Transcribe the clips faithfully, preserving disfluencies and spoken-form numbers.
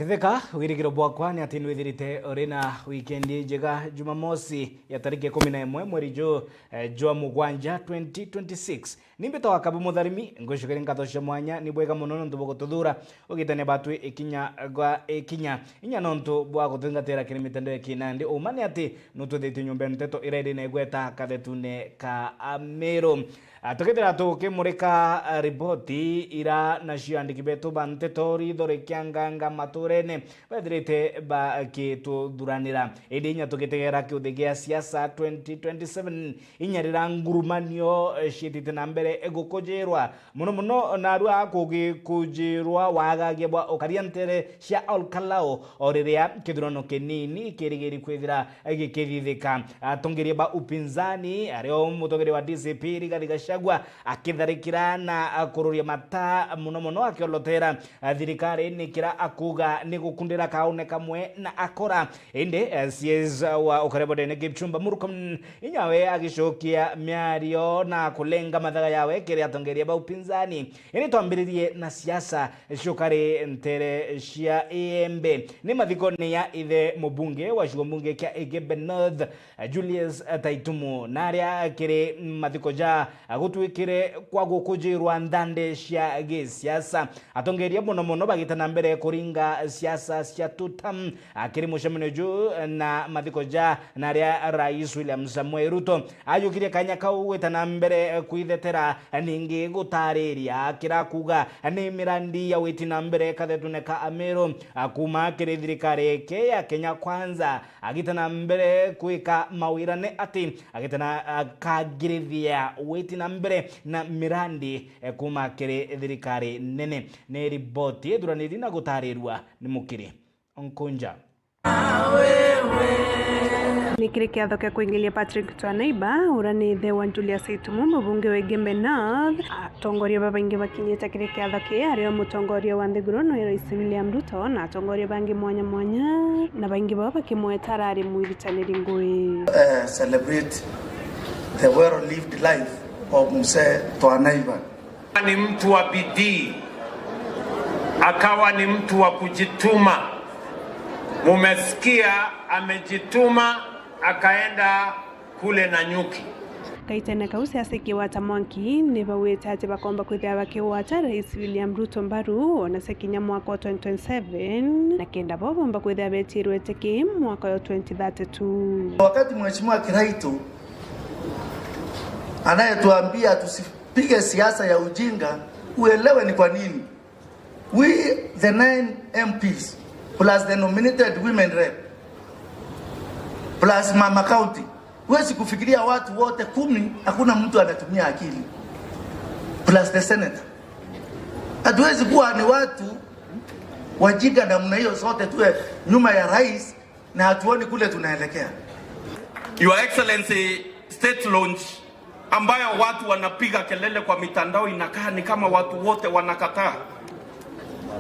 Theka, wirigiro bwakwa ni ati nwithirite uri na wikendi njega. Jumamosi ya tariki ikumi na imwe mweri ju, eh, jwa mugwanja twenty twenty-six. Ni mbitagwa Kabu Mutharimi, ngwicokeria nkatho cia mwanya, ni bwega mono nontu bwa gututhuura ugitania batwi ikinya gwa ikinya. Inya nontu bwa gututhingatira kiri mitandao ya kinandi. Uma ni ati nutwithitie nyomba ya nteto iria iri na igweta kathetune ka Amiru. Ah, tukithira tukimurika, ah, riboti ira nacio andiki betu ba nteto, ritho rikianganga maturene, bethirite bakituthuranira. Indi inya tugitegera kiuthi gia siasa twenty twenty-seven, inya rira ngurumanio, eh, ciitite na mbere gukujirwa, mono mono narua kugikujirwa wagagia bwa ukaria ntere cia Ol Kalou, o riria kithurano kinini kirigiri kwithira gikithithika. Atongeria ba upinzani, ario mutongeria wa D C P Rigathi Gachagua, akitharikira na kururia mata mono mono akiolotera thirikari ni kira akuga ni gukundira kaune kamwe na akora. Indi, eh, C S wa Ukariabondeene Kipchumba Murkomen, inyawe agicokia miario na kulenga mathaga yawe kiri atongeria ba upinzani. Indi twambiririe na siasa ciukari ntere cia Iembe. Ni mathikone ya ithe mubunge wa cigo mbunge kia Igembe North, Julius Taitumu, na aria kiri mathiko ja gutwikire kwa gukujirwa nthande cia gisiasa. Atongeria mono mono bagita na mbere kuringa siasa cia tuta, akiri mucemanio ju na mathiko ja na aria Rais William Samoei Ruto ajukirie kanya kau gwita na mbere kwithetera, ningi gutariria kira kuga ni mirandi ya witi na mbere kathetune ka Amiru, a, kuma kiri thirikari eke ya Kenya Kwanza, agita na mbere kwika mawira ni ati agita na, a, kagirithia witi na mbere na mirandi, e, kuma kiri thirikari nene. Ni riboti ithuraniri na gutarirua ni Mukiri Nkunja. Ni kiri kiatho kia kuingilia Patrick Twanaiba, uria ni ithe wa Julius Itumu, mubunge wa Igembe North, atongoria babaingi bakinyite kiri kiatho kii, ario mutongoria wa nthiguru nwe Rais William Ruto na atongoria bangi mwanya mwanya, na baingi bao bakimweta arari mwiritaniri ngui. Eh, celebrate the well-lived life of Mzee Twanaiba. Ni mtu wa bidii, akawa ni mtu wa kujituma. Mumesikia, amejituma, akaenda kule Nanyuki. Kaitene kau siasa ikiwata mwanki, ni bauite ati bakomba kwithira bakiwata Rais William Ruto mbaru, ona cia kinya mwaka wa twenty twenty-seven, na kenda bo bomba kwithira betirwe tiki mwaka wa twenty thirty-two. Wakati Mheshimiwa Kiraitu anayetuambia tusi- pige siasa ya ujinga, uelewe ni kwa nini. We, the nine M Ps, plus the nominated women rep, plus mama county, huwezi kufikiria watu wote kumi, hakuna mtu anatumia akili, plus the senator. Hatuwezi kuwa ni watu wajinga namna hiyo, sote tuwe nyuma ya rais na hatuoni kule tunaelekea. Your Excellency, state launch ambayo watu wanapiga kelele kwa mitandao inakaa ni kama watu wote wanakataa.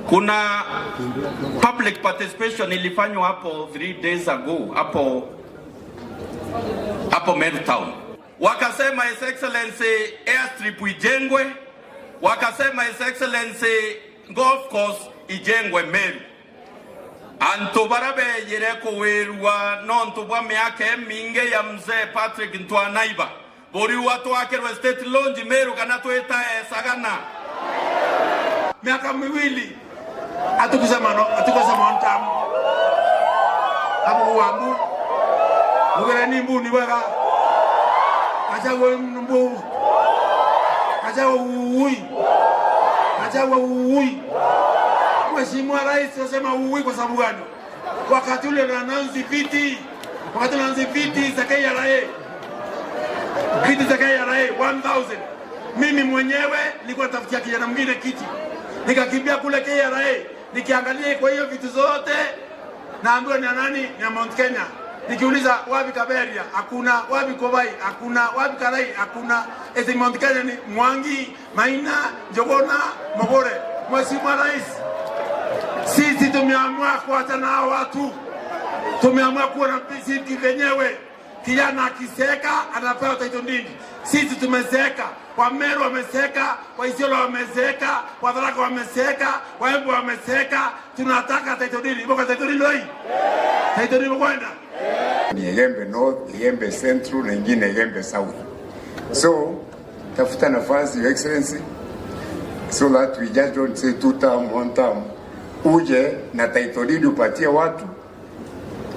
Kuna public participation ilifanywa hapo three days ago hapo, hapo Meru Town. Wakasema, His Excellency, airstrip ijengwe, wakasema, His Excellency, golf course ijengwe Meru. Antu baria beejire kuwirua nontu bwa miaka imingi ya Mzee Patrick Ntwanaiba, buriua twakirwe state launch Meru kana twitae Sagana? Miaka miwili, hatukusema no, hatukusema one term. Hapo kuwa mbu, mugire ni mbu ni bwega. Acha we mbu. Acha uui. Acha uui. Mheshimiwa Rais, nasema uui kwa sababu gani? Wakati ule na announce viti, wakati na announce viti za K R A, viti za K R A one thousand, mimi mwenyewe nilikuwa natafutia kijana mwingine kiti, nikakimbia kule K R A, nikiangalia kwa hiyo vitu zote, naambiwa ni ya nani? Ni ya Mount Kenya. Nikiuliza, "Wapi Kaberia?" Hakuna. "Wapi Kobai?" Hakuna. "Wapi Karai?" Hakuna. Eti Mount Kenya ni Mwangi, Maina, Njuguna, Mugure. Mheshimiwa Rais, sisi tumeamua kuachana na hao watu. Tumeamua kuwa na viti vyenyewe. Kijana akizeeka anapewa title deed. Sisi tumezeeka, Wameru wamezeeka, Waisiolo wamezeeka, Watharaka wamezeeka, Waembu wamezeeka. Tunataka title deed. Ibuka title deed loi? Title deed ibukwenda? Ni Igembe North, Igembe Central na ingine Igembe South. So, tafuta nafasi, Your Excellency, so that we just don't say two term, one term. Uje na title deed upatie watu,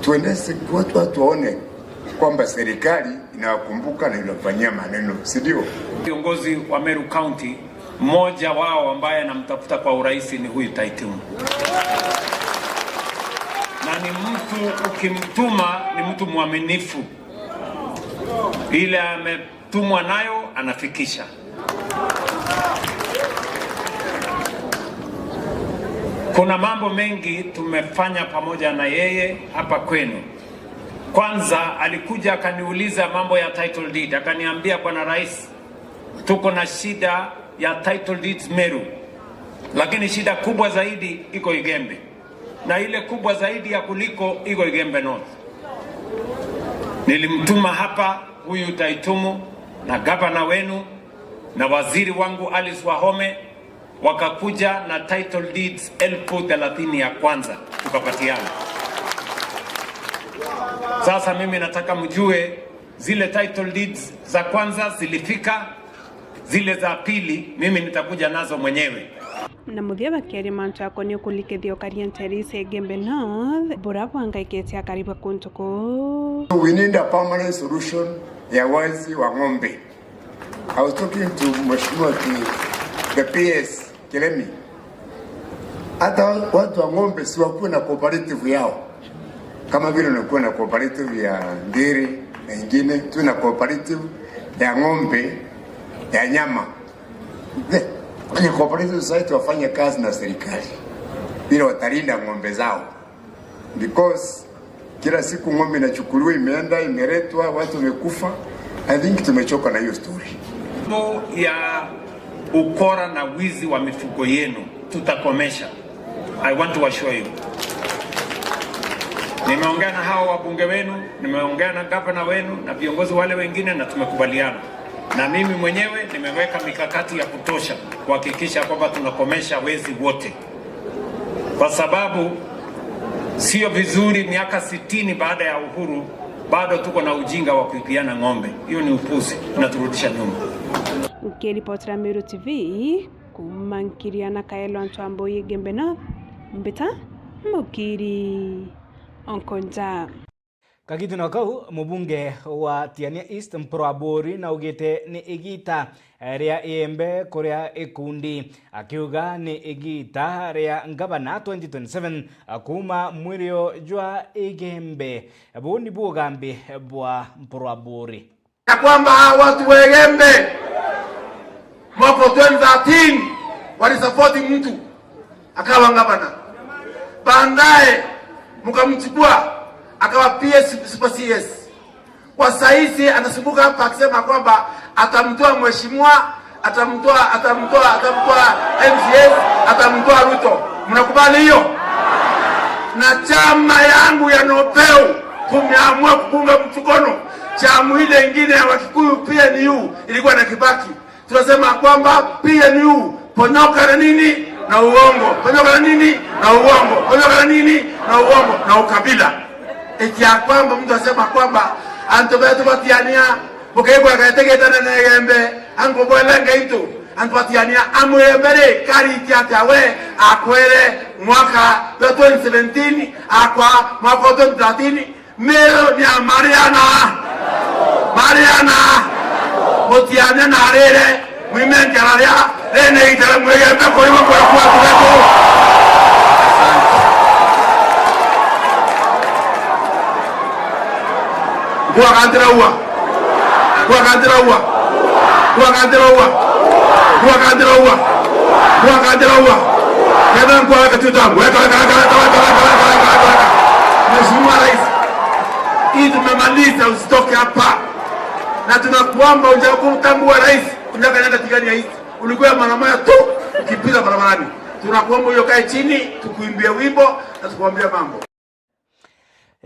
tuendeshe watu, watu waone kwamba serikali inawakumbuka na inawafanyia maneno, si ndio? Kiongozi wa Meru County, mmoja wao ambaye anamtafuta kwa urais ni huyu Taitumu. Na ni mtu ukimtuma ni mtu mwaminifu. Ile ametumwa nayo anafikisha. Kuna mambo mengi tumefanya pamoja na yeye hapa kwenu. Kwanza alikuja akaniuliza mambo ya title deed, akaniambia, "Bwana Rais, tuko na shida ya title deeds Meru, lakini shida kubwa zaidi iko Igembe, na ile kubwa zaidi ya kuliko iko Igembe North." Nilimtuma hapa huyu Taitumu na gavana wenu na waziri wangu Alice Wahome, wakakuja na title deeds elfu thelathini ya kwanza tukapatiana. Sasa mimi nataka mjue zile title deeds za kwanza zilifika, zile za pili mimi nitakuja nazo mwenyewe. Na muthia bakiaria mantu jakonie kulikithia ukaria nteere cia Igembe North, buria bwangaikite akari ba kuntu kuu. We need a permanent solution ya wezi wa ng'ombe. I was talking to Mheshimiwa Ki-, the P S Kilemi. Hata watu wa ng'ombe si wakuwe na cooperative yao. Kama vile unakuwa na cooperative ya ndiri na ingine, tuwe na cooperative ya ng'ombe ya nyama. The, kwenye cooperative society wafanye kazi na serikali. Vile watalinda ng'ombe zao. Because kila siku ng'ombe inachukuliwa, imeenda, imeletwa, watu wamekufa. I think tumechoka na hiyo story. Mambo ya ukora na wizi wa mifugo yenu tutakomesha. I want to assure you. Nimeongea na hao wabunge wenu, nimeongea na gavana wenu na viongozi wale wengine na tumekubaliana. Na mimi mwenyewe nimeweka mikakati ya kutosha kuhakikisha kwamba tunakomesha wezi wote. Kwa sababu sio vizuri miaka sitini baada ya uhuru bado tuko na ujinga wa kuibiana ng'ombe. Hiyo ni upuzi, inaturudisha nyuma. Nkiripotera Meru T V, kuuma Nkiriana Kaelo antu a Mbui Igembe North, mbita Mukiri Onkonja. Kagitu na kau, mubunge wa Tiania East Mpuru Aburi naugite ni igita, eh, ria Igembe kuria ikundi, akiuga ni igita ria ngavana twenty twenty-seven, eh, kuuma mwirio jwa Igembe. Buu nibu ugambi bwa Mpuru Aburi. Ya kwamba hawa watu wa Igembe mwaka wa twenty thirteen walisupport mtu akawa gavana. Baadaye mkamchukua akawa P S, super C S. Kwa saizi anasumbuka hapa akisema kwamba atamtoa mheshimiwa, atamtoa, atamtoa, atamtoa M C S, atamtoa Ruto. Mnakubali hiyo? Na chama yangu ya Nopeu tumeamua kupunga mkono chama ile ingine ya Wakikuyu P N U ilikuwa na Kibaki. Tunasema kwamba P N U, ponyoka na nini? Na uongo. Ponyoka na nini? Na uongo. Ponyoka na nini? Na uongo. Na ukabila. Eti ya kwamba mtu asema kwamba antu betu batiania, mukaigua gaetegetana na Igembe, angu bwele ngaitu, antu batiania amwembe ri, kari iti atia we akwere mwaka wa twenty seventeen, akwa mwaka wa twenty thirteen, Meru ni ya Mariana. Mariana. Mutiane na arire, mwimente araria, rene itara mwege mbe kuri mwe kwa kwa turetu. Kwa kantira uwa. Kwa kantira uwa. Kwa kantira uwa. Kwa kantira uwa. Kwa kantira uwa. Kenda kwa katuta. Weka, weka, weka. Mheshimiwa Rais, hii tumemaliza, usitoke hapa. Na tunakuomba uje kutambua rais, unyaka nenda Tigania East. Ulikuwa mara moja tu ukipiga barabarani. Tunakuomba ukae chini, tukuimbie wimbo na tukuambie mambo.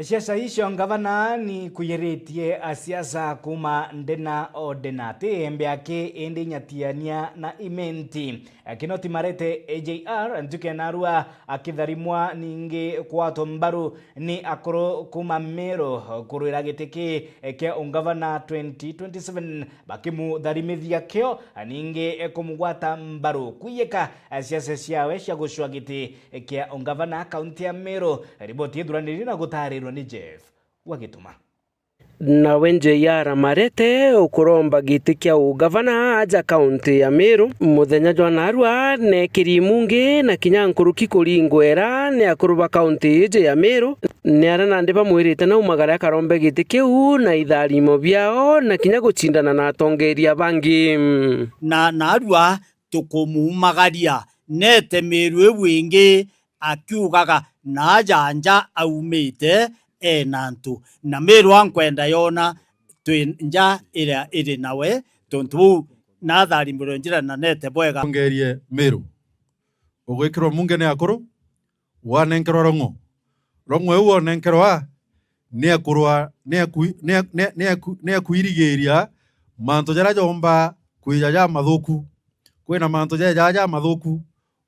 Siasa icio ngavana ni kuyiritie asiasa kuma ndena o ndena, ti embe aki indi inyatiania na Imenti. Kinoti Marete A J R ntuke narua akitharimwa ningi kwatwa mbaru ni akuru kuma Meru kurwira giti ki kia ungavana twenty twenty-seven, bakimutharimithia kio, ningi kumugwata mbaru kwiyika siasa ciawe cia gucwa giti kia ungavana kaunti ya Meru. Riboti ithuraniri na gutarirwa ni Jeff wa Gituma. Nawe J R Marete ukuromba giti kia ugavana aja kaunti ya Meru, muthenya jwa narua neekiri mungi na kinya nkuruki kuringwera ni akuru ba kaunti iji ya Meru. Ni aria nandi bamwirite naumagare akarombe giti kiu na itharimo biao na kinya gucindana na atongeria bangi. Na narua tukumuumagaria, neete Meru iu ingi, akiugaga, "Naaja nja aumite ena antu, na Meru ankwenda yona twi nja iria iri nawe." Tontu buu, natharimbirwe njira na neete bwega. Ongerie Meru. Ugwikirwa munge ni akuru, wanenkerwa rong'o. Rong'o iu wonenkerwa, ni akurwa, ni aku-, ni a-, ni a-, ni aku-, ni akuirigiria mantu jaria jomba kwija jamathuku. Kwina mantu jeja jamathuku.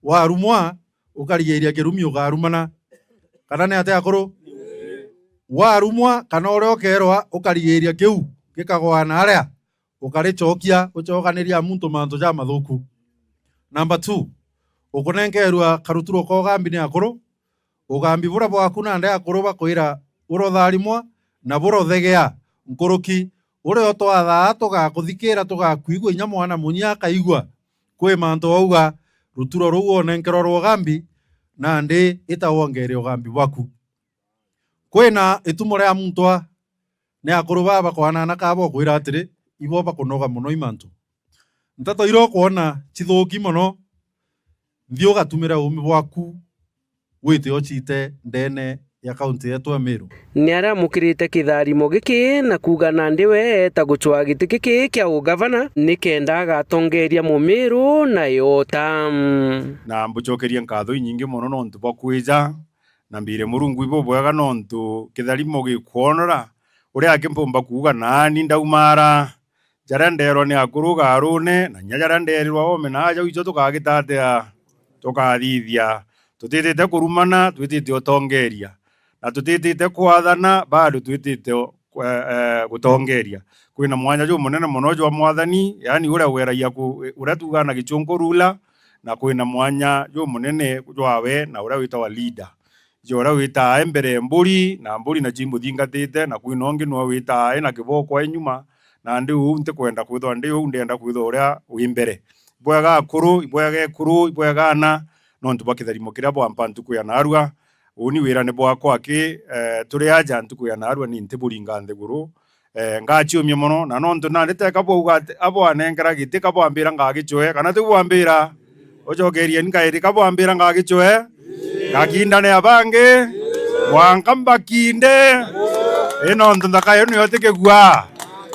Warumwa, ukarigiria kirumi, ukarumana. Kana ni atia akuru? Warumwa, kana uria ukerwa, ukarigiria kiu gikagwa na aria, ukaricokia, ucokaniria muntu mantu jamathuku. Number two, ukunenkerua karuturo ka ugambi ni akuru. Ugambi buria bwaku nandi akuru bakwira, burotharimwa na burothegea nkuruki, uria utwathaa tugakuthikira, tugakwigua, inya mwana munyia akaigua. Kwi mantu wauga, ruturo ruu wonenkerwa rwa ugambi, nandi ita wongeere ugambi bwaku. Kwina itumo ria muntu a, ni akuru baa bakwanana kaa bokwira atiri, ibo bakunoga mono i mantu. Nteto iria ukwona cithuki mono, nthi ugatumire uumi bwaku wite uciite ndeene ya kaunti yetu ya Meru. Ni aria amukirite kitharimo giki na kuuga nandi we eeta gucwaa giti giki kia ugavana nikenda agatongeria Mumiru na iota. Na mbucokerie nkatho inyingi mono nontu bwa kwija, na mbire Murungu ibubwega nontu kitharimo gikwonora uria aki mpumba kuuga naani ndaumara. Jaria ndeerwa ni akuru ugaarune, na inya jaria ndeerirwa oome na aja, ijo tukagita atia? Tukathithia. Tutitite kurumana, twitite utongeeria. Na tutitite kwathana, bado twitite, eh, eh, gutongeeria. Kwina mwanya jumunene mono jwa mwathani, yaani uria weragia ku-, uria tuugaa na gichunku ruler, na kwina mwanya jumunene jwawe na uria witawa leader. Jo uria witaa mbere mburi, na mburi na cimbuthingatite, na kwina ungi nwe witaa na kiboko e nyuma, nandi uu ntikwenda kwithwa ndi uu, ndienda kwithwa uria wi mbere. Ibwega akuru, ibwega ekuru, ibwega ana, nontu bwa kitharimo kiria bwampa ntuku ya naarua. Uuni wirane bwakwa aki, eh, turi aja ntuku ya naarua ni ntiburinga nthiguru, eh, ngaciumia mono, na nontu nandi teka bwauga ati, abwanenkera giti, ka bwambira ngagicwe, kana tiu bwambira? Ucokeerieni kairi, ka bwambira ngagicwe? Ngakindane abangi, mwanka mbakinde. Ii nontu nthaka iyo niyo tikigua.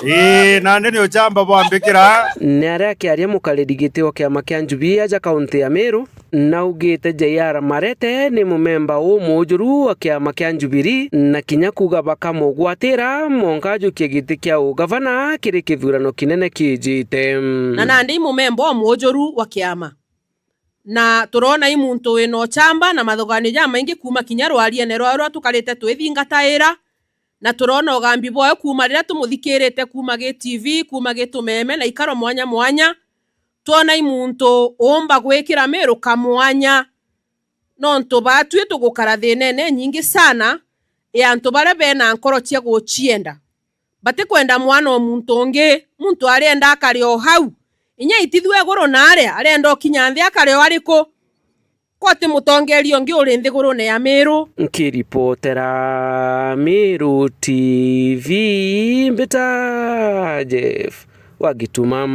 Ii, nandi ni uchamba bwambikira. Ni aria akiaria mukariri giti o kiama kia Jubilee aja kaunti ya Meru, naugite J R Marete ni mumemba umuujuru wa kiama kia Jubilee, na kinya kuuga bakamugwatira monka ajukie giti kia ugavana kiri kithurano kinene kiijite. Na nandi i mumemba umuujuru wa kiama. Na turona i muntu wina uchamba na mathuganio jamaingi kuuma kinya rwariene rwao rwa tukarite twithingataira, na turona ugambi bwawe kuuma riria tumuthikirite kuuma gi T V, kuuma gi tumeme na ikaro mwanya mwanya. Twona i muntu uumba gwikira miruka mwanya, nontu baatui tugukara thiinene inyingi sana ya antu baria bena nkoro cia gucienda. Batikwenda mwana o muntu ungi, muntu arienda akare o hau. Inya itithua iguru na aria, arienda ukinya nthi akare o ariku? Ko ti mutongeria ungi uri nthigurune ya Miru? Nkiripotera Miru T V, mbita Jeff wa Gituma.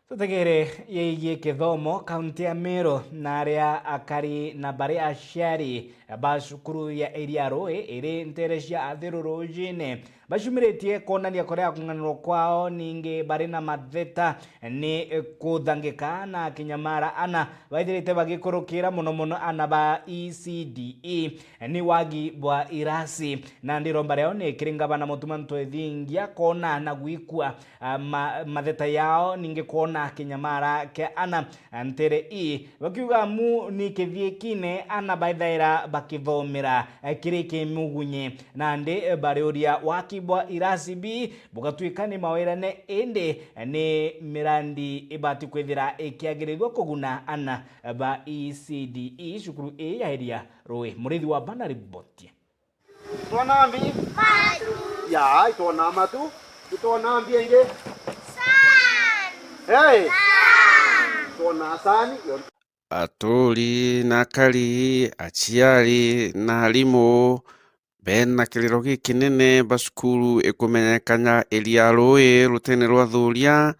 Tutegere yegii kithomo kaunti ya Meru na aria akari na bari aciari ba cukuru ya Iria Rui iri ntere cia Athiru Rujine Bacumiritie kwonania kuria kung'anirwa kwao, ningi bari na matheta ni kuthangika na kinyamara ana baithirite bagikurukira, mono mono ana ba E C D E, ni wagi bwa irasi. Na ndiromba riao ni kiri ngavana Mutuma M'Ethingia kwona na gwikua, ah, ma-, matheta yao, ningi kwona kinyamara kia ana ntere ii, bakiuga amu ni kithiikine ana baithaira bakithomera, eh, kiri kimugunye, nandi, eh, bariuria waki bwa irasi bii bugatwika ni mawirane, indi, eh, ni mirandi ibati kwithira ikiagirithua kuguna ana ba E C D E cukuru ii ya Iria Rui. Murithi wa Bana ribotie. Itwona mbi? Matu. Ya, itwona matu. Itwona mbi ingi? Sun. Hey. Sun. Itwona sun. Aturi na akari, aciari na arimu bena kiriro gikinene ba cukuru ikumenyekana Iria Rui rutene rwa Thuria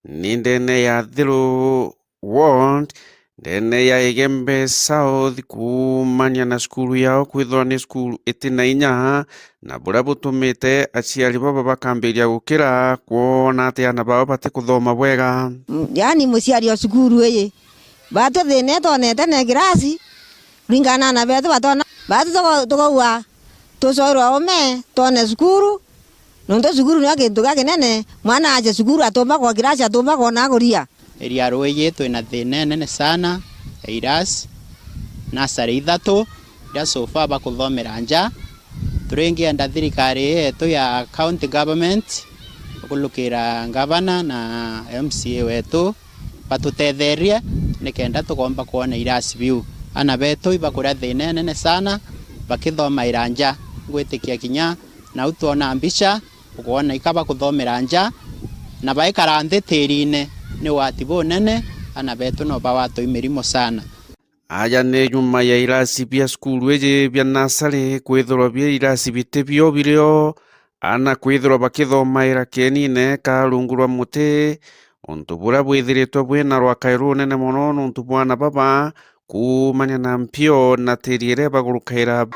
ni ndene ya Thiru Ward, ndene ya Igembe South, kuumania na cukuru yao kwithirwa ni cukuru iti na inya, na buria butumite aciari baba bakambiria gukira kwona ati aana bao batikuthoma bwega. Mm, yaani muciari o cukuru iji, batu thina itwonete na kirasi, kuringana na aana betu batona, batu tuko-, tukauga tucoerwe ume, twone cukuru, nontu cukuru nio kintu gia kinene, mwana aje cukuru atumba kwa kirasi, atumba kwona akuria. Iria Rui twina thina inene sana ya irasi, nasari ithatu, iria so far bakuthomera nja. Turingienda thirikari yetu ya county government, gukurukira ngavana na M C A wetu, batutetherie nikenda tukomba kwona irasi biu. Aana betu ibakuria thina inene sana bakithomaira nja. Ngwitikia kinya nau twona mbica, ukwona ika bakuthomera nja na baikara nthi tirine, ni wati bunene, aana betu no bawatwe i mirimo sana. Aja ni nyuma ya irasi bia cukuru iji bia nasari kwithirwa bia irasi biti bio birio, aana kwithirwa bakithomaira kienine ka rungu rwa muti, untu buria bwithiritwe bwina rwakai runene mono nontu bwa aana baba kuumania na mpio na tiri iria bagurukaira.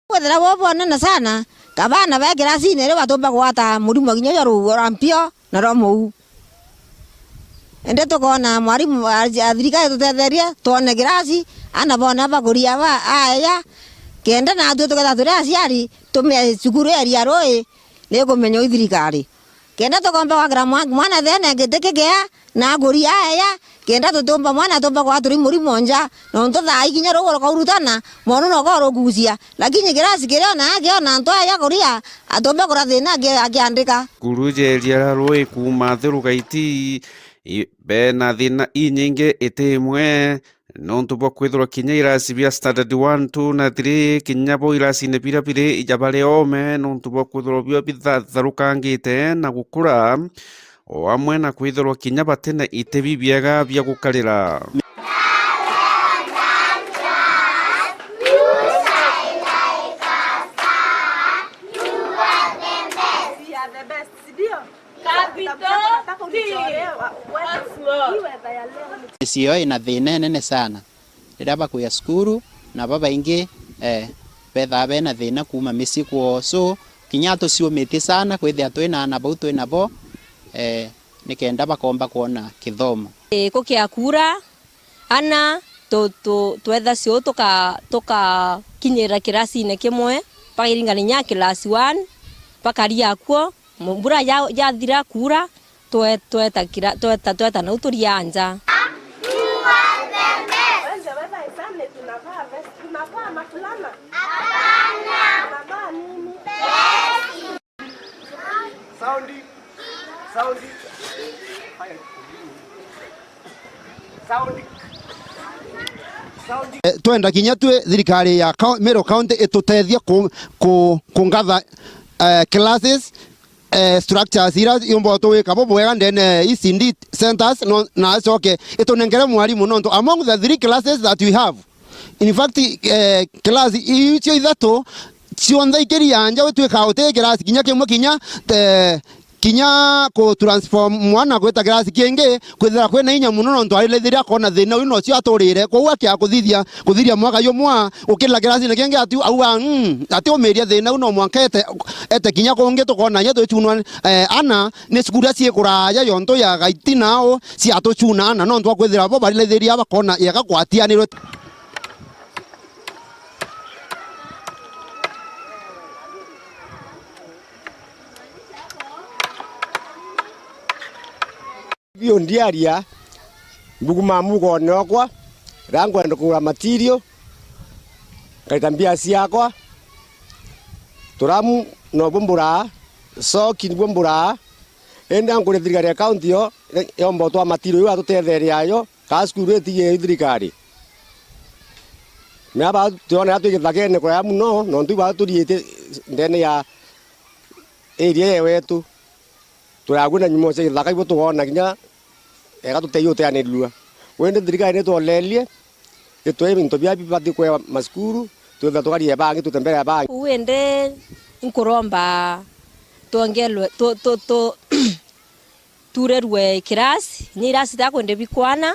Kwithira bo bonene sana, ka baana be kirasine ri batumba kugwata murimo kinya jwa ruuo rwa mpio na rwa muu. Indi tukoona mwarimu a, a thirikari tutetherie, twone kirasi, aana boona bakuria ba, aeja, kenda natwi tukethira turi aciari, tumie cukuru ya Iria Rui ni ikumenywa i thirikari. Kenda tukomba gwakira mwa-, mwana thene giti kigea, na akuria aeja, kenda tutumba mwana atumba kwaa turi murimo nja, nontu thaa ii kinya ruuo rukaurutana, mwana no ko rukucia. Lakini kirasi kirio na akiona antu aeja kuria, atumba kuria thina aki-, akiandika. Cukuru ja Iria Rui kuuma Thiru Gaiti, i-, bena thina inyingi iti imwe, nontu bwa kwithirwa kinya irasi bia standard one, two na three, kinya bo irasine biria biri ija bari oome, nontu bwa kwithirwa bio bithatharukangite na gukura, o amwe na kwithirwa kinya batina iti bibiega bia gukarira. Capital T. Once more. Micii ina thina inene sana riria bakwia cukuru, na babaingi, eh, bethaa bena thina kuuma micii kwoo. So, kinya tuciumitie sana kwithia twina aana bau twinabo, eh, nikenda bakomba kwona kithomo. Ii, gukia kura, ana tu-, tu-, twetha ciuu tuka-, tukakinyirira kirasine kimwe, bakairingana inya class one, bakaria kuo. Mu-, mbura ya-, yathira kuura, twe-, tweta kira-, tweta, tweta nau turia nja. Sound, sound, sound. Eh, twenda kinya twi thirikari ya kau-, Meru County itutethie ku-, ku-, kungatha, eh, classes, eh, structures iria iumba utugwika bubwega ndene E C D centers, no, na acoke itunengere mwarimu, nontu among the three classes that we have, in fact, eh, class icio ithatu cionthe ikiria nja, gwitwika uti kirasi kinya kimwe kinya, eh, kinya ku transform mwana gwita kirasi kingi, kwithira kwina inya muno, nontu arithiria akona thina uyu nocio aturire. Kwou akia kuthithia, kuthiria mwaka jumwe, ukirira kirasine kingi atu auga, "Mm, atiumiria thina u, no mwanka ete, ete kinya kungi, tukona inya twicunwa, eh, ana, ni cukuru iria cii kuraya yontu ya gaiti nao ciatucuna ana, nontu akwithira bo barithiria bakona yega kwatianirwe." Biu ndiaria, mbuguma mugone okwa, riria nkwenda kugura material, nkarita mbia ciakwa, turamu nobu mburaa, soki nibu mburaa, indi ankuria thirikari ya county yo, yomba utwa material iu atutetheria ayo, kaa cukuru itige i thirikari. Mea ba tuonera twi githagene kuraya muno, nontu iba turiite ndene ya area yewetu. Turagua na nyumo cia githaka ibo tukoona kinya ega tutei uteanirua. Wende thirikari nitwolerie, itwee into bia bibati kwea macukuru, twithira tukarie bangi, tute mbere ya bangi. Uu indi nkuromba twongelwe, tu, tu, tu, turerwe kirasi, inya irasi itakwende bikwana,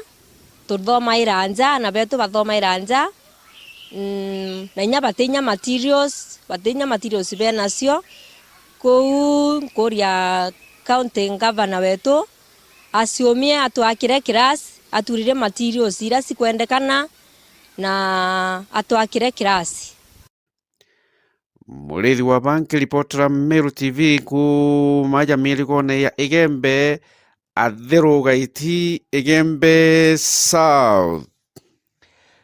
tuthomaira nja, ana betu bathomaira nja, mm, na inya batinya materials, batinya materials benacio. Kou nkuria county governor wetu aciumie atwakire kirasi, aturire materials iria cikwendekana na atwakire kirasi. Murithi wa Banki, ripotera Meru T V kuuma ja mirigone ya Igembe, Athiru Gaiti, Igembe South.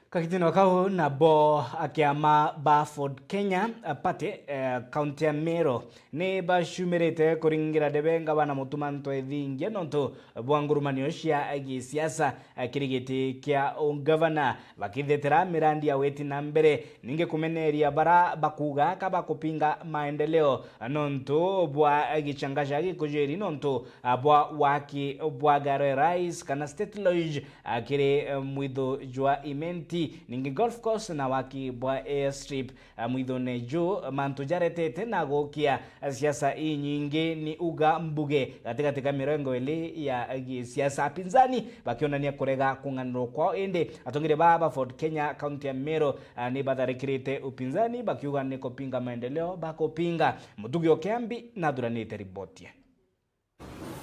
Kagitino kau nabo akiama ba Ford Kenya, eh, Party, eh, kaunti ya Meru ni bacumirite kuringira debe ngavana Mutuma M'Ethingia nontu bwa ngurumanio cia gisiasa, eh, kiri giti kia ungavana, bakithetera mirandi ya witi na mbere, ningi kumeneria bara bakuga ka bakupinga maendeleo nontu bwa gichangasha gikujiri nontu, ah, bwa waki bwa ngaro ya rais kana State Lodge, ah, kiri, eh, mwitho jwa Imenti, ningi golf course na waki bwa airstrip. Ah, mwithone ju, mantu jaretete na gukia siasa inyingi ni uga mbuge gatigati ka mirengo ili ya gisiasa, apinzani bakionania kurega kung'anirwa kwao. Indi atongeria baa ba Ford Kenya, kaunti ya Meru, ah, ni batharikirite upinzani bakiuga ni kupinga maendeleo bakupinga. Mutugi o Kiambi nathuranite riboti.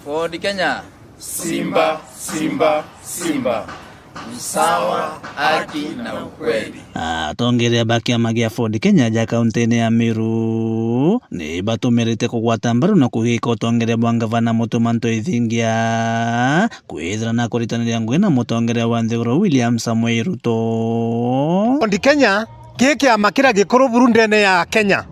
Ford Kenya. Simba, simba, simba. Usawa, haki na ukweli. Atongeria ba kiama gia Ford Kenya ja kauntine ya Meru ni batumirite kugwata mbaru na kugika utongeria bwa ngavana Mutuma M'Ethingia kwithira na kuritaniria ngugi na mutongeria wa nthiguru William Samoei Ruto. Ford Kenya ki kiama kiria gikuru buru ndene ya Kenya.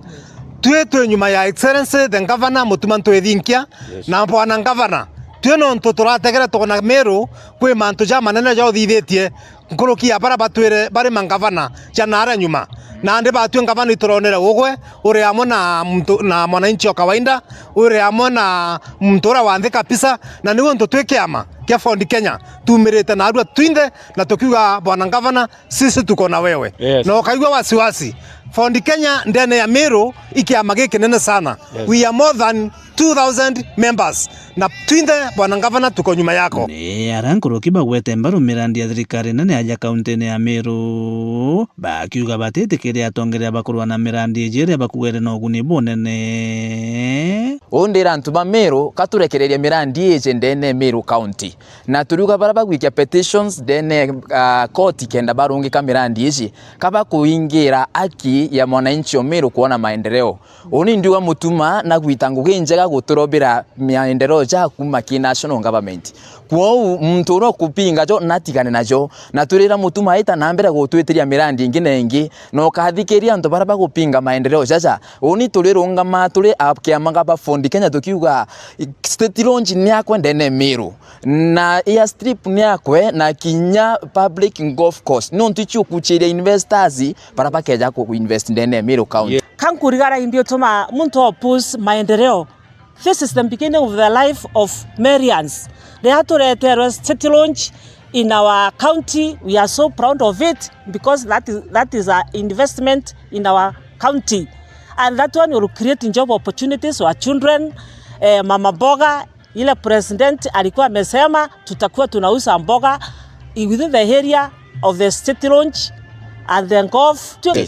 Twi twi nyuma ya Excellency the Governor Mutuma M'Ethingia. Yes. Na bwana ngavana, twi nontu turategere twona Meru kwi mantu jamanene jauthithitie nkuruki ya bara batwire bari mangavana ja naaria nyuma. Nandi batwi ngavana ituronere ugwe, uri amwe na muntu, na mwananchi o kawaida, uri amwe na muntu uria wa nthi kabisa, na niu untu twi kiama kia Ford Kenya tumirite narua twinthe na tukiuga, bwana ngavana, sisi tuko na wewe. Yes. Na ukaigua wasiwasi. Ford Kenya ndene ya Meru i kiama gikinene sana. Yes. We are more than two thousand members. Na twinthe, bwana ngavana, tuko nyuma yako. Ni aria nkuruki bagwete mbaru mirandi ya thirikari nene aja kauntine ya Meru, bakiuga batitikiria atongeria bakurwa na mirandi iji iria bakuere na uguni bunene. Uu ndira antu ba Meru, ka turekererie mirandi iji ndene Meru County. Na turiuga baria bagwikia petitions ndene, ah, koti kenda barungika mirandi iji, ka bakuingira haki ya mwananchi o Meru kwona maendeleo. Uni ndiuga Mutuma nagwita ngugi njega guturobira maendeleo ja kuma ki national government. Kwou muntu uria ukupinga jo natigane najo. Na turira Mutuma aita na mbere gutwitiria mirandi ingi na ingi, na ukathikiria antu baria bagupinga maendeleo jaja. Uni turirungama turi a kiama ga ba Ford Kenya tukiuga, State Lodge ni akwe ndene Meru. Na airstrip ni akwe na kinya public golf course. Nontu icio kuchiria investors bara bakeja ku invest ndene ya Meru County. Ka nkurigara imbi utuma muntu oppose maendeleo. This is the beginning of the life of Merians. Riria tureterwe State Lodge in our county, we are so proud of it because that is, that is a investment in our county. And that one will create job opportunities for our children, Eh, mama mboga, ile president alikuwa amesema tutakuwa tunauza mboga within the area of the State Launch and the Ngov.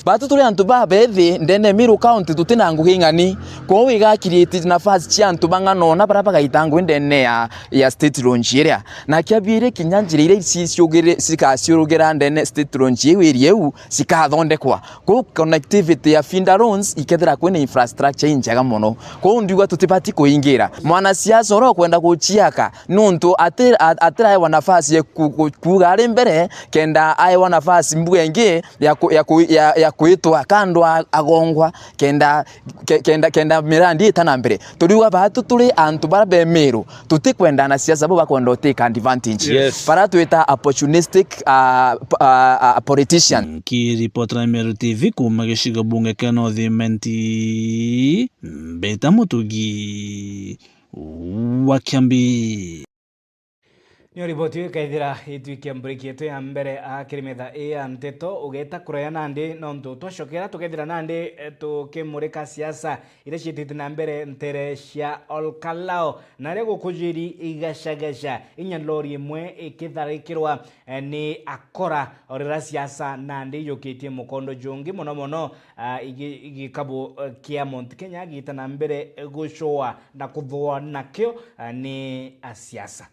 Batu turi antu babethi ndene Meru County, tutina ngugi ng'ani. Kwou igakiritie nafasi cia antu bang'ana ona baria bagaita ngugi ndene ya, ya State Launch iria. Na kia biiri, kinya njira iria ici ciugire-, cigaciurugira ndene State Launch iu iri iu cikathondekwa. Kwou connectivity ya feeder roads ikethira kwina infrastructure injega mono. Kwou ndiuga tutibati kuingira. Mwanasiasa uria ukwenda guciaka, nuntu ati-, a-, atiraewa nafasi ya ku-, ku-, kuuga ari mbere, kenda aewa nafasi mbuga ingi ya ku-, ya ku-, ya, ya kwitwa kando a-, agongwa, kenda, ke-, kenda, kenda mirandi ita na mbere. Turiuga batu turi antu bara be Meru, tutikwenda anasiasa bo bakwenda utake advantage. Yes. Bara twita opportunistic, uh, p-, uh, uh, politician. Nkiripotera Meru T V kuuma gicigo bunge kia North Imenti, Mbita Mutugi wa Kiambi. Niyo riboti iu ikaithira itwikia mburiki yetu ya mbere, a, kiri metha ii ya nteto. Ugeta kuraya nandi, nontu twacokera tukethira nandi, e, tukimurika siasa iria ciitite na mbere ntere cia Olkalao, na aria gukujiri igacagaca, inya lori imwe ikitharikirwa, e, ni akora, o riria siasa nandi ijukitie mukondo jungi mono mono, a, igi-, gikabu, e, kia Mount Kenya giita na mbere gucua na kuthua nakio, a, ni asiasa.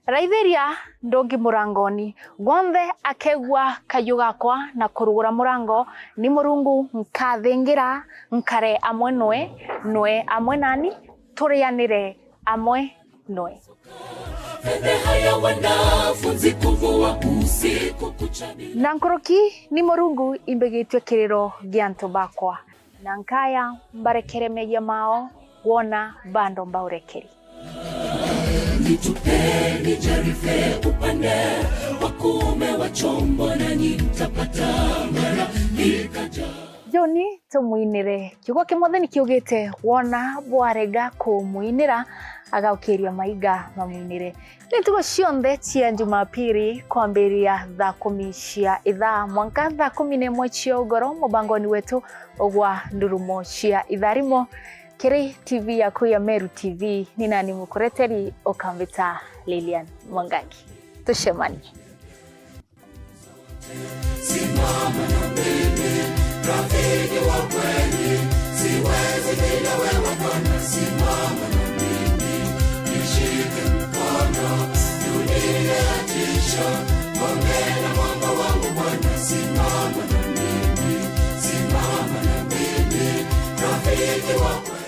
Raithiria ndungi murangoni, gwonthe akegua kayu gakwa na kurugura murango, ni Murungu nkathingira, nkare amwe nwe, nwe amwe nani, turianire amwe nwe. Na nkuruki ni Murungu imbigitue kiriro gia antu bakwa. Na nkaya mbarekere meeyia mao, wona bando mbaurekeri. Nitupeni jarife upande wa kuume wa chombo, nanyi mtapata mara ikaja. Joni, tumwinire. Kiugo kia Mwathani kiugite, wona bwarega kumwinira, agaukiria maiga mamwinire. Ni ntugo cionthe cia Jumapili kwambiria thaa kumi cia ithaa mwanka thaa kumi na imwe cia ugoro, mubangoni wetu ugwa ndurumo cia itharimo kiri T V yaku ya Meru T V. Ni nani mukureteri ukambita Lilian Mwangangi. Tucemanie. Simama na mimi, rafiki wa kweli, siwezi bila wewe Bwana, simama na mimi, nishike mkono, dunia yatisha, ngome na mwamba wangu Bwana, simama na mimi, simama na mimi, rafiki wa kweli.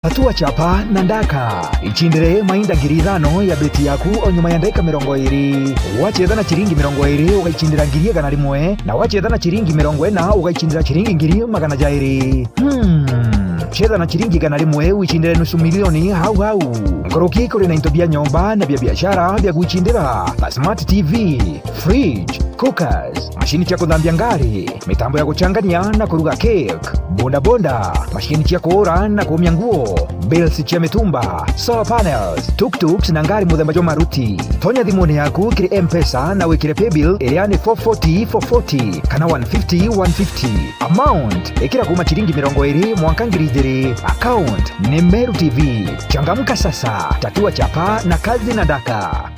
Tatua chapa na ndaka. Ichindire mainda ngiri ithano ya beti yaku o nyuma ya ndagika mirongo iri. Wachetha na chiringi mirongo iri, ugaichindira ngiri igana rimwe, na wachetha na chiringi mirongo ina, ugaichindira chiringi ngiri magana jairi. Hmm. Chetha na chiringi igana rimwe, wichindire nusu milioni hau hau. Nkuruki kuri na into bia nyomba na bia biashara bia gwichindira, ta smart T V, fridge, cookers, mashini cia kuthambia ngari, mitambo ya guchangania na kuruga cake, bodaboda, mashini cia kuura na kuumia nguo, bills cia mitumba, solar panels, tuk-tuks na ngari muthemba jwa Maruti. Tonya thimuni yaku kiri M-Pesa na wikire paybill iria ni four forty, four forty kana one fifty, one fifty. Amount, ikira kuuma chiringi mirongo iri mwanka ngiri ijiri. Account ni Meru T V. Changamka sasa, tatua chapa na kazi na ndaka.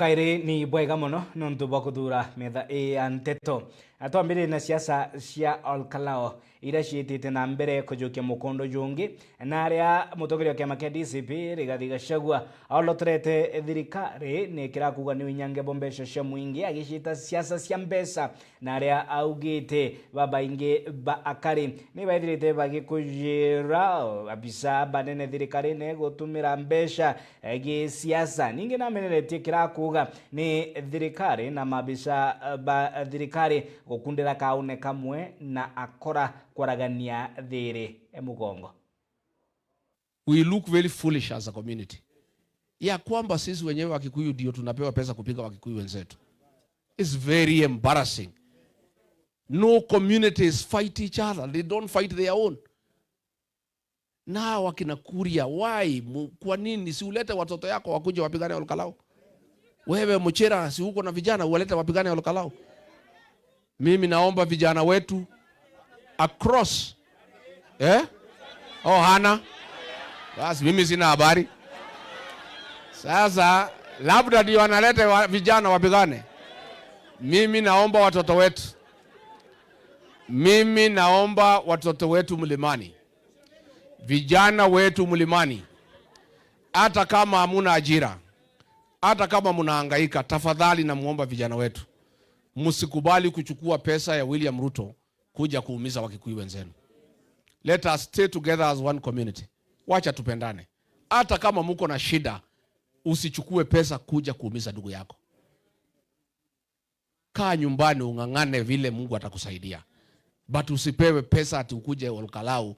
Kairi ni bwega mono nontu bwa kuthuura metha ii ya nteto. Na twambiririe na siasa cia Olkalao, iria ciitite na mbere kujukia mukondo jungi, na aria mutongeria wa kiama kia D C P, Rigathi Gachagua, olotorete thirikari ni kira kuuga ni winyange bwa mbeca cia mwingi, agiciita siasa cia mbeca, na aria augite babaingi ba akari ni baithirite bagikujira abisa banene thirikarine gutumira mbeca, eh, gisiasa. Ningi nameneretie kira kuuga ni thirikari na mabisa, eh, ba thirikari gukundira kaune kamwe na akora kwaragania thiri, eh, mugongo. We look very foolish as a community, ya kwamba sisi wenyewe Wakikuyu ndio tunapewa pesa kupiga Wakikuyu wenzetu. It's very embarrassing. No communities fight each other, they don't fight their own. Na wakina Kuria, why? Mu-, kwa nini? Si ulete watoto yako wakuje wapigane Olkalao? Wewe Muchira, si uko na vijana, uwalete wapigane Olkalao? Mimi naomba vijana wetu across, eh? Oh, hana. Basi mimi sina habari. Sasa labda ndio analete wa, vijana wapigane. Mimi naomba watoto wetu. Mimi naomba watoto wetu Mlimani. Vijana wetu Mlimani. Hata kama hamuna ajira, hata kama mnahangaika, tafadhali namuomba vijana wetu, msikubali kuchukua pesa ya William Ruto kuja kuumiza Wakikuyu wenzenu. Let us stay together as one community. Wacha tupendane. Hata kama muko na shida, usichukue pesa kuja kuumiza ndugu yako. Kaa nyumbani, ung'ang'ane vile Mungu atakusaidia. But usipewe pesa ati ukuje Olkalao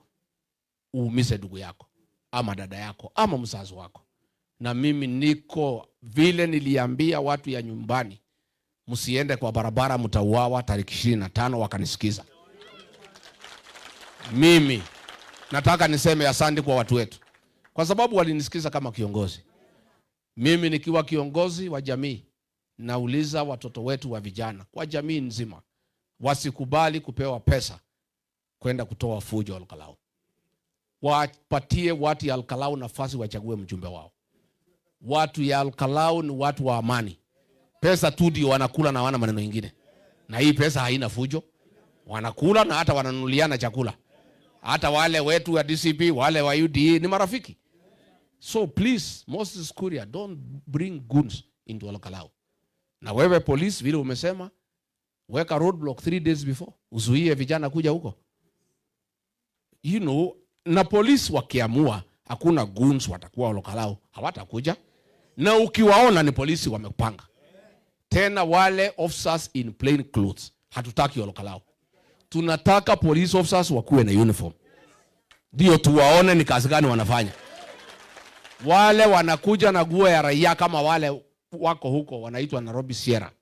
uumize ndugu yako, ama dada yako, ama mzazi wako. Na mimi niko vile niliambia watu ya nyumbani, "Msiende kwa barabara, mtauawa," tariki ishirini na tano, wakanisikiza. Mimi nataka niseme asante kwa watu wetu, kwa sababu walinisikiza kama kiongozi. Mimi nikiwa kiongozi wa jamii, nauliza watoto wetu wa vijana kwa jamii nzima, wasikubali kupewa pesa kwenda kutoa fujo Olkalao. Wapatie watu ya Olkalao nafasi wachague mjumbe wao. Watu ya Olkalao ni watu wa amani. Pesa tu ndio wanakula na wana maneno ingine. Na hii pesa haina fujo. Wanakula na hata wananunuliana chakula. Hata wale wetu wa D C P, wale wa U D A ni marafiki. So please, Moses Kuria, don't bring goons into Olkalao. Na wewe polisi, vile umesema, weka roadblock three days before, uzuie vijana kuja huko. You know, na polisi wakiamua, hakuna goons watakuwa Olkalao, hawatakuja. Na ukiwaona ni polisi wamepanga. Tena wale officers in plain clothes, hatutaki Olkalao. Tunataka police officers wakuwe na uniform. Ndio tuwaone ni kazi gani wanafanya. Wale wanakuja na nguo ya raia kama wale wako huko, wanaitwa Nairobi Sierra.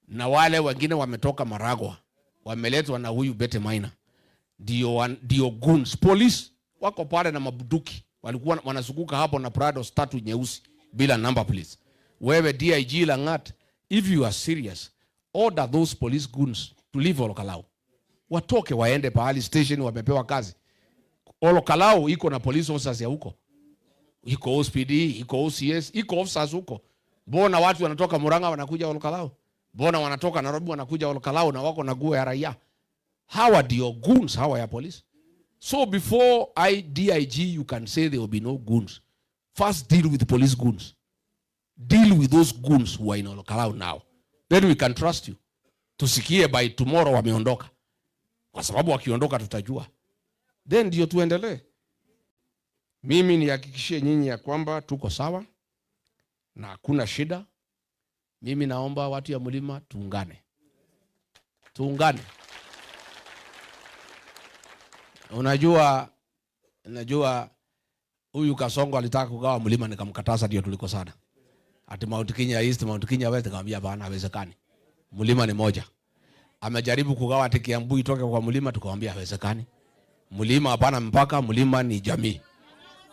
Na wale wengine wametoka Maragwa, wameletwa na huyu Betty Maina. Ndio wan-, ndio goons. Police wako pale na mabunduki. Walikuwa wanazunguka hapo na Prado tatu nyeusi bila number plates. Wewe D I G Lang'at, if you are serious, order those police goons to leave Olkalao. Watoke waende pahali station wamepewa kazi. Olkalao iko na police officers ya huko. Iko O C P D, iko O C S, iko officers huko. Mbona watu wanatoka Murang'a wanakuja Olkalao? Mbona wanatoka Nairobi wanakuja Olkalao na wako na nguo ya raia? Hawa ndio goons hawa ya polisi. So before I, D I G, you can say there will be no goons. First deal with police goons. Deal with those goons who are in Olkalao now. Then we can trust you. Tusikie by tomorrow wameondoka. Kwa sababu wakiondoka tutajua. Then ndio tuendelee. Mimi nihakikishie nyinyi ya kwamba tuko sawa na hakuna shida. Mimi naomba watu ya Mlima tuungane. Tuungane. Unajua, najua huyu Kasongo alitaka kugawa Mlima, nikamkataza, ndio tulikosana. Ati Mount Kenya East, Mount Kenya West, nikamwambia, "Hapana, haiwezekani. Mlima ni moja." Amejaribu kugawa ati Kiambu itoke kwa Mlima, tukamwambia, "Haiwezekani. Mlima hapana mpaka, Mlima ni jamii."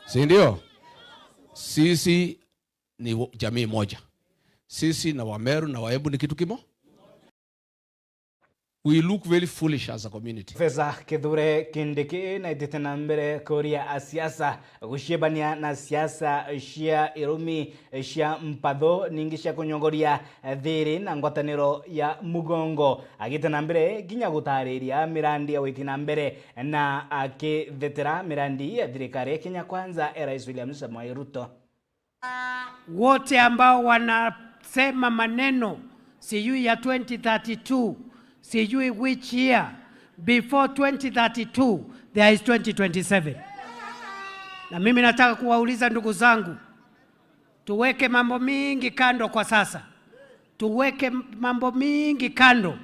Si ndio? Sisi ni wo-, jamii moja. Sisi na Wameru na Waembu ni kitu kimo. We look very foolish as a community. Professor Kithure Kindiki naitite na mbere kuria asiasa guciebania na siasa cia irumi cia mpatho ningi cia kunyogoria thiri na ngwataniro ya mugongo, agite na mbere kinya gutariria mirandi ya gwiti na mbere na akithetera mirandi ya thirikari ya Kenya Kwanza ya Rais William Samoei Ruto. Wote ambao wanasema maneno sijui ya twenty thirty-two, sijui which year, before twenty thirty-two, there is twenty twenty-seven. Na mimi nataka kuwauliza ndugu zangu, tuweke mambo mingi kando kwa sasa. Tuweke mambo mingi kando.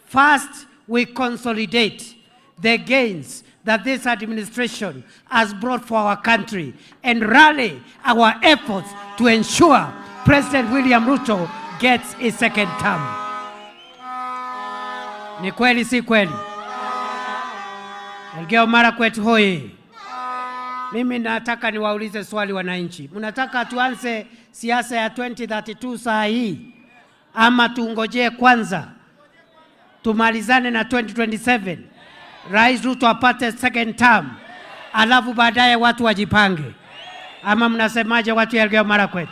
First, we consolidate the gains that this administration has brought for our country and rally our efforts to ensure President William Ruto gets his second term. Ni kweli, si kweli? Elgeyo Marakwet hoye! Mimi nataka niwaulize swali wananchi. Mnataka tuanze siasa ya twenty thirty-two saa hii? Ama tungojee kwanza? Tumalizane na twenty twenty-seven. Rais Ruto apate second term. Alafu baadaye watu wajipange. Ama mnasemaje, watu ya Elgeyo Marakwet?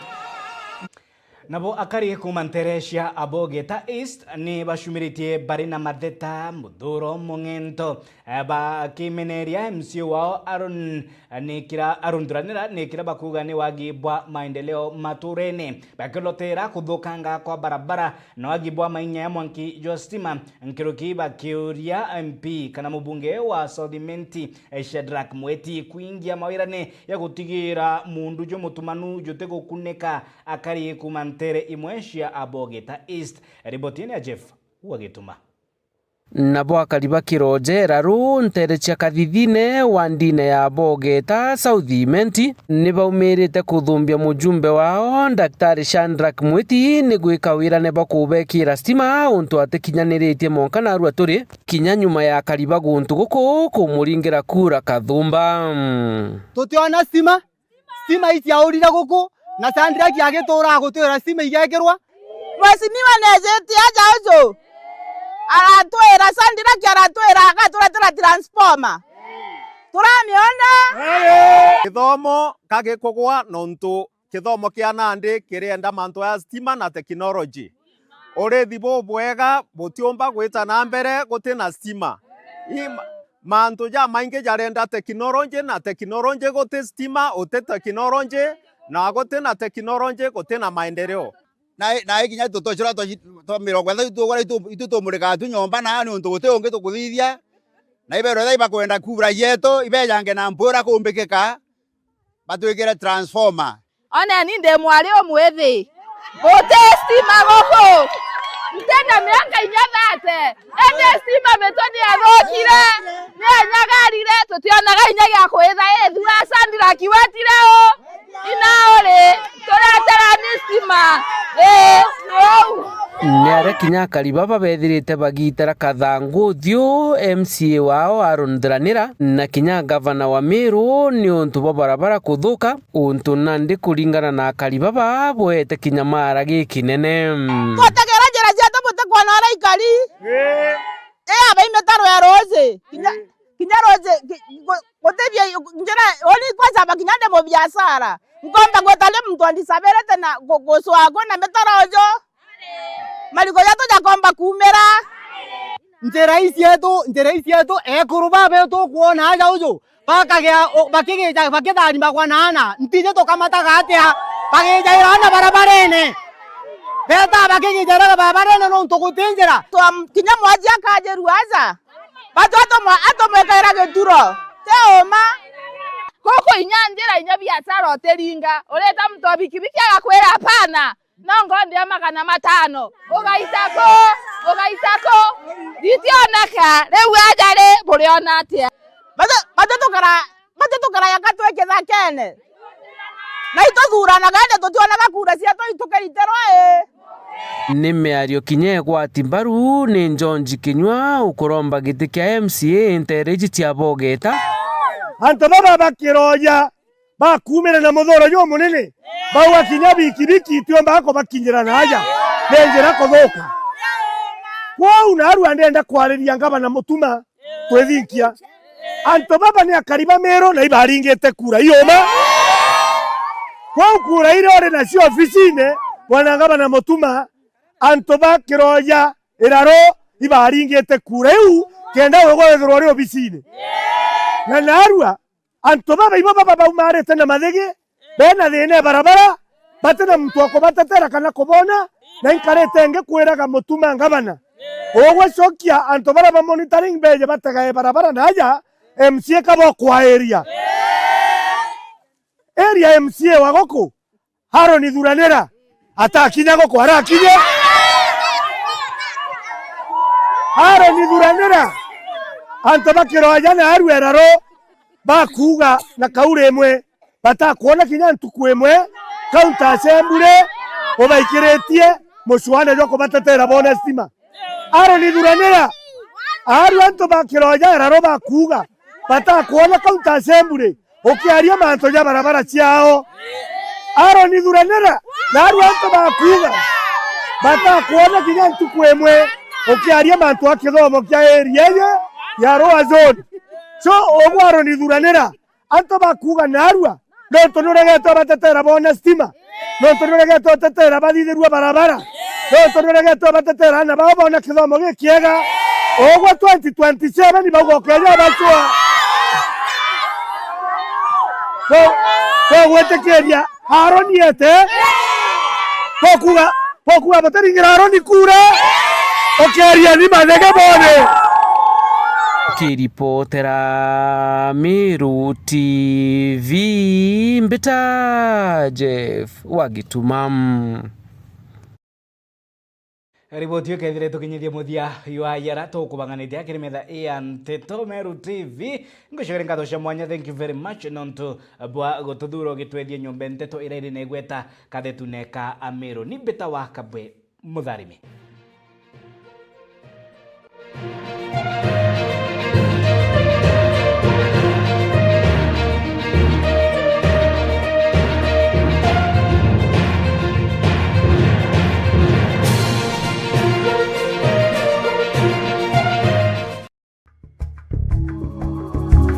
Nabo akari kuuma ntere cia Abogeta East ni bacumiritie bari na matheta, muthuro, mung'ento, eh, bakimeneria M C A wao Aaron, eh, ni kira, Aaron Thuranira, ni kira bakuuga ni wagi bwa maendeleo maturene, bakilotera kuthukanga kwa barabara na wagi bwa mainya ya mwanki jwa stima, nkuruki bakiuria M P kana mubunge wa South Imenti, eh, Shadrack Mweti kwingia mawirane ya gutigira mundu jumutumanu jutigukunika akari kuuma ntere imwe cia Abogeta East. Riboti ni ya Jeff Wagituma. Nabo akari ba Kirojera ruu ntere cia Kathithine wa ndine ya Abogeta South Imenti ni baumirite kuthumbia mujumbe wao Daktari Shadrack Mwiti ni gwika wirane bwa kubekira stima untu atikinyaniritie monka narua turi kinya nyuma ya akari ba guntu guku kumuringira kura kathumba. Tutiona stima, stima iciaurire guku, na Shadrack agituura gutwira stima igekirwa. Mheshimiwa neejitie aja uju, aratwira, Shadrack aratwira agaturetera transformer. Turamiona? Githomo ka gikugwa nontu kithomo kia nandi kirienda mantu ya stima na technology. Urithi bubwega butiumba gwita na mbere guti na stima. I ma-, mantu jamaingi jarenda technology, na technology guti stima, uti technology, na guti na technology guti na maendeleo. Na, na kinya tutochura twa, twa mirongo ithatu tugura itu, itu tumurikaga tu nyomba na ni untu guti ungi tukuthithia. Na iberwe tha ibakwenda kura yetu, ibejange na mpwira kumbikika, batwikire transformer. Oneni, ndi mwari umwithi. Guti stima guku. Ntina miaka inya thate. Indi stima mitwe ni yathukire, ni yanyagarire, tutionaga inya gia kwitha ithua Shadrack wetire u. Ina uri, tureterani stima. Ii, ni uu. Ni aria kinya akari baba bethirite bagitera kathangu uthiu M C A wao Aaron Thuranira na kinya gavana wa Meru ni untu bwa barabara kuthuka, untu nandi kuringana na akari baba bwete kinya maara gikinene. Tutegera njira cietu butikwona uria ikari. Ii, abai mitaro ya ruuji. Kinya, kinya ruuji, ki-, gu-, gutibia njira, uni kwacamba kinya ndi mubiashara. Nkomba gwita ri muntu andisabirite na gu-, gucwaa kwina mitaro uju. Mariko jetu jakomba kuumira. Njira ii cietu, njira ii cietu, ekuru baba tukwona aja uju, bakagea, o, bakigija, bakitharimagwa na ana, ntiji tukamataga atia? Bagijaira ana barabarene. Beta bakigijaira barabarene nontu guti njira. Twa-, kinya mwaji akajirua aja, batu atumwa-, atumwikaira gituro. Ti uma. Guku inya njira inya biashara utiringa. Ureta muntu wa bikibiki agakwira, "Hapana." No ngondi ya magana matano. Ugaita ku? Ugaita ku? Ritioneka. Riu aja ri, buriona atia? Batu, batu tukara, batu tukaraga twi kithakene. Na ituthuranaga, indi tutionaga kura cietu itukiritirwa ii. Ni miario kinya igwati mbaru ni George Kinyua ukuromba giti kia M C A ntere iji cia Bogeta. Antu baba bakiroja bakuumire na muthuro jumunene, bauga kinya bikibiki itiumbaga kubakinyira na aja, ni njira kuthuka. Kwou naarua ndenda kwariria ngavana Mutuma twithinkia. Antu baba ni akari ba Miru na ibaringite kura iuma. Kwou kura iria uri nacio obisine, bwana ngavana Mutuma, antu ba Kiroya Iraro ibaringite kura iu kenda wigwa withirwa uri obisine. Na naarua antu baba ibo baba baumarite na mathigi, bena thina e barabara, bati na muntu wa kubatetera kana kubona, na inkarite ngikwiraga Mutuma ngavana, ugwe cokia antu baria ba monitoring beje bategae barabara na aja M C A kaba okwa area. Area M C A wa guku, Aaron Thuranira, atakinya guku arakinye. Aaron Thuranira, antu ba Kiroya na Arua Iraro bakuuga na kauri imwe, batakwona kinya ntuku imwe county assembly ubaikiritie mucuane jwa kubatetera bone stima. Aaron Thuranira, aarua antu ba Kiroya Iraro bakuuga batakwona county assembly ukiaria mantu ja barabara ciao. Aaron Thuranira, naarua antu bakuuga batakwona kinya ntuku imwe ukiaria mantu a kithomo kia area iji ya Rua Zone. So, ugwe Aaron Thuranira, antu bakuuga naarua, nontu nuregete ubatetera bone stima, nontu nuregete utetera bathithirua barabara, nontu nuregete ubatetera aana bao bone kithomo gikiega. Ugwe twenty twenty-seven bauga ukeja ubacua. Bo-, bogwitikiria Aaron ete? Bokuga, bokuga bataringira Aaron kura? Ukeria ni mathege bone. Kiripotera Meru T V, mbita Jeff wa Gituma. Riboti ikethire tukinyithia muthia ywa yara tukubanganitie akiri metha ya nteto Meru T V. Ngucokere ngatho cia mwanya, thank you very much, nontu bwa gututhura ugitwethia nyomba nteto ira iri na igweta kathetune ka Ameru. Ni mbita wa Kabwe Mutharimi.